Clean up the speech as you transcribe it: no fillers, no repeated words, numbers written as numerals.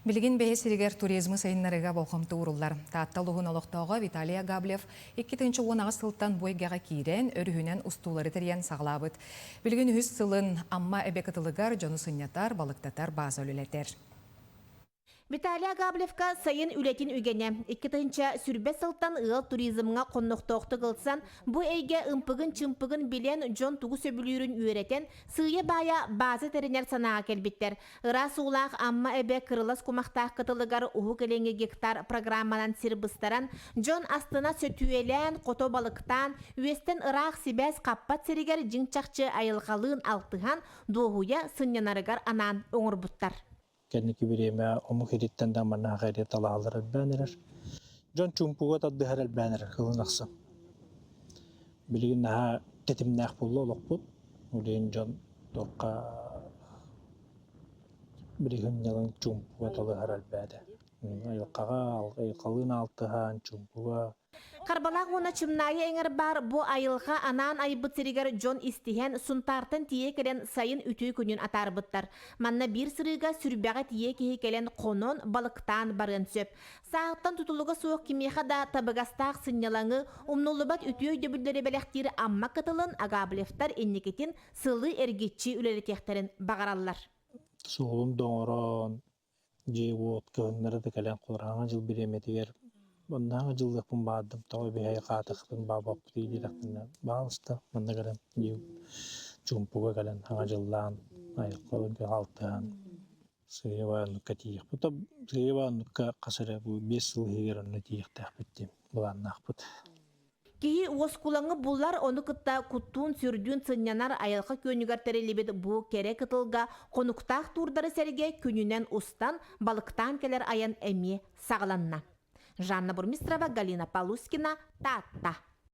Билигин бэйэ сиригэр туризмы сайыннарыыга болҕомто ууруллар. Таатта улууһун олохтооҕо Виталий Агаблев 2018 сылтан бу эйгэҕэ киирэн, өрүһүнэн устуулары тэрийэн саҕалаабыт. Билигин үһүс сылын Амма эбэ кытылыгар дьону сынньатар, балыктатар бааза үлэлэтэр. Виталий Агаблевка сайын үлэтин үгэнэ. 2020 сылтан ыал туризмҥа хоннохтоохтук ылсан, бу эйгэ ымпыгын-чымпыгын билэн, дьон тугу сөбүлүүрүн үөрэтэн, сыыйа-баайа бааза тэринэр санааҕа кэлбиттэр. Ыраас уулаах Амма эбэ кырылас кумахтаах кытылыгар Уһук Илиҥҥи гектар программанан сир быстаран, дьон астына сөтүөлээн, хото балыктаан, үөстэн ыраах сибээс хаппат сиригэр дьиҥ-чахчы айылҕалыын алтыһан, дуоһуйа сынньанарыгар анаан оҥорбуттар. Кэнники бириэмэ омук ириттэн да маннаах эрэ талаалар элбээн эрэр. Дьон чуумпуга тардыһар элбээн эрэр кылын ахсын. Билигин наһаа тэтимнээх буолла олохпут. Билигин дьон туохха билигин ньалаҥ чуумпуга талыһар элбээтэ. Айылҕаҕа, айылҕалыын алтыһан, чуумпуга Харбалаах уонна Чымнаайы эҥэр баар бу айылҕа анаан айбыт сиригэр дьон истиһэн, Сунтаартан тиийэ кэлэн сайын үтүө күнүн атаарбыттар. Манна биир сырыыга сүрбэҕэ тиийэ киһи кэлэн хонон, балыктаан барыан сөп. Сааһыттан тутулуга суох кимиэхэ да табыгастаах сынньалаҥы, умнуллубат үтүө өйдөбүллэри бэлэхтиир Амма кытылын Агаблевтар инникитин сылы эргиччи үлэлэтиэхтэрин баҕараллар. Суолун доҥорон, дьиэ-уот кыһыннары да кэлэн хараҥа дьыл бириэмэтигэр оннооҕу дьыллыахпын баҕардым, тоҕо эбиһэй хаатыахпын баҕарбаппыт диэтэхпинэ, баҕалыста манна кэлэн дьиэ чуумпуга кэлэн хаҥа дьыллаан айылҕа алтыһан сыыйа оннукка тиийиэхпит. Сыыйа оннукка хас эрэ бу 5 сыл иһигэр онно тиийиэхтээхпит диэн былааннаахпыт. Киһи уоскулаҥы булар, ону кытта куттуун-сүрдүүн сынньанар айылҕа күөнүгэр тэриллибит бу кэрэ кытылга хонуктаах туурдары сэргэ күнүнэн устан, балыктаан кэлэр айан эмиэ саҕаланна. Жанна Бурмистрова, Галина Полускина, Таатта.